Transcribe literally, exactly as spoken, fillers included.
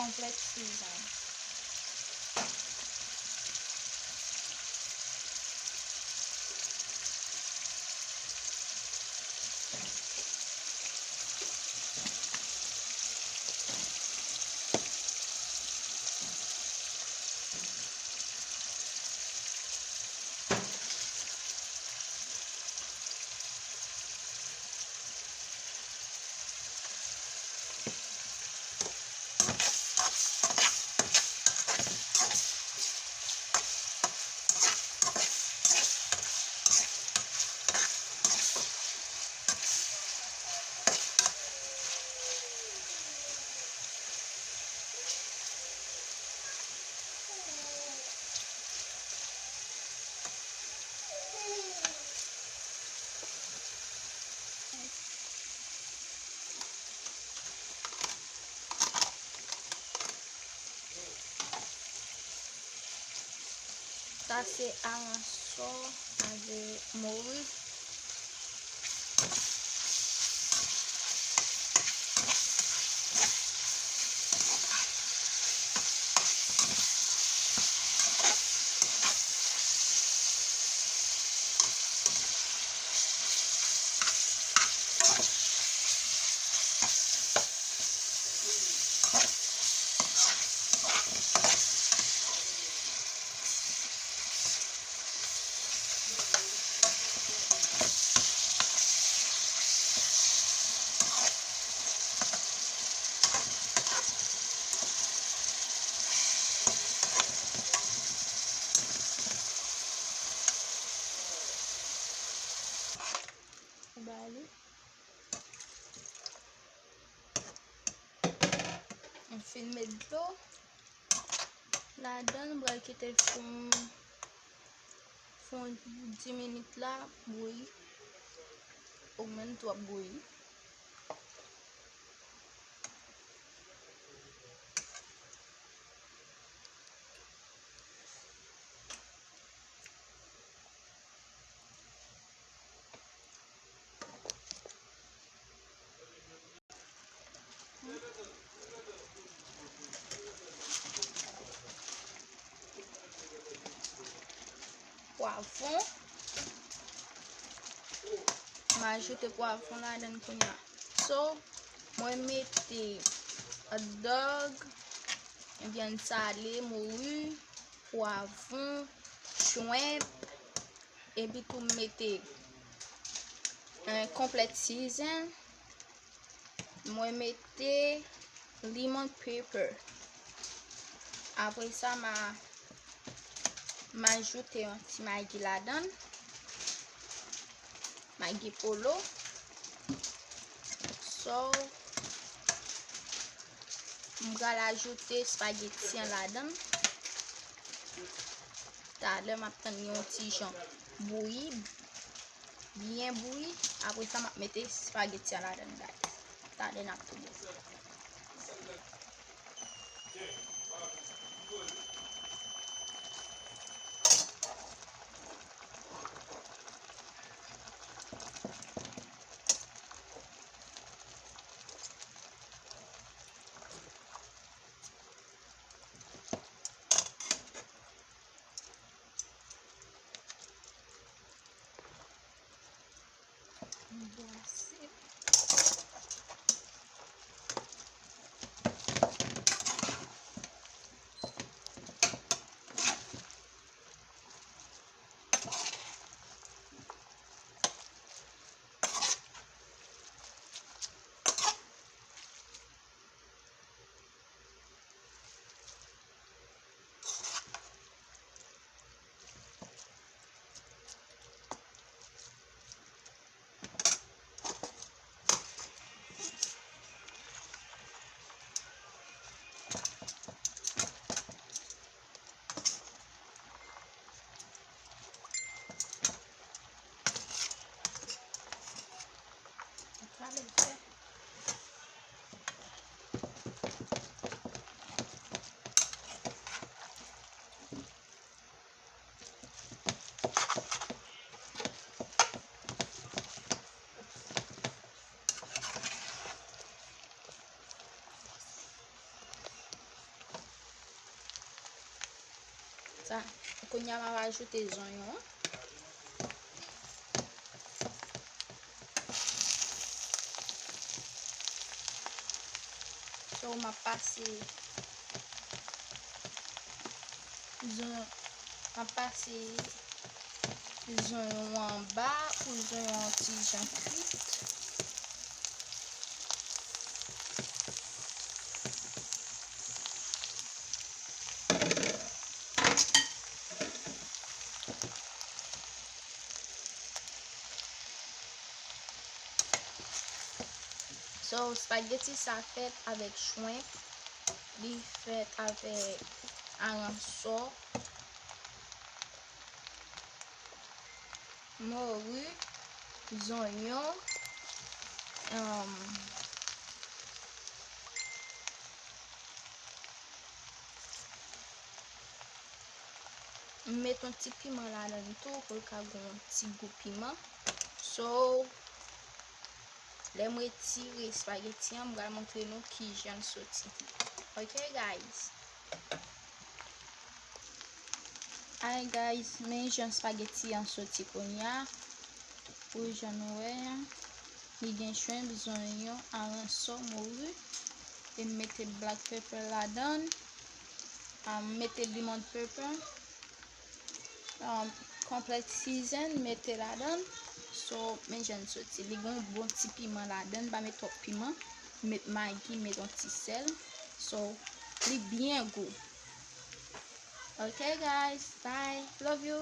Konplèt sizan. Sa se aransò avèk mori. Bale. M fin met dlo ladan l, m pral kite l fon, fon dis minit la, bouyi. Ou menm tou ap bouyi. Pwavwon. M ajoute pwavwon ladan kounye a. So, mwen mete hot dog, vyann sale, mori, pwavwon, shrimp, epi tou m mete, eh, complete season. Mwen mete lemon pepper. Apre sa, m a, m ajoute yon ti magi ladan l. Magi polo. So, m pral ajoute espageti an ladan l. Talè m ap tann yon ti jan bouyi, byen bouyi. Apre sa, m ap mete espageti an ladan l, guys. Talè n ap tounen. Bwase. Kounye a m ap ajoute zonyon an. So, m ap pase zon-, m ap pase zonyon an anba pou zonyon an ti jan kwit. So, spaghetti sa fèt avèk shrimp, li fèt avèk aransò, mori, zonyon, um, M met yon ti piman ladan l tou pou l ka gen yon ti gou piman. So, lè m retire espageti an, m pral montre nou kijan l soti. Ok, guys. Alright, guys, men jan espageti an soti kounye a. Pou jan nou wè a, li gen shrimp, zonyon, aransò, mori. E m mete black pepper ladan l. Ah, m mete lemon pepper. Um, complex season, mete ladan l. So, men jan l soti. Li gen yon bon ti piman ladan l. M pa met twòp piman. M met magi, m met yon ti sèl. So, li byen gou. Ok, guys. Bye. Love you.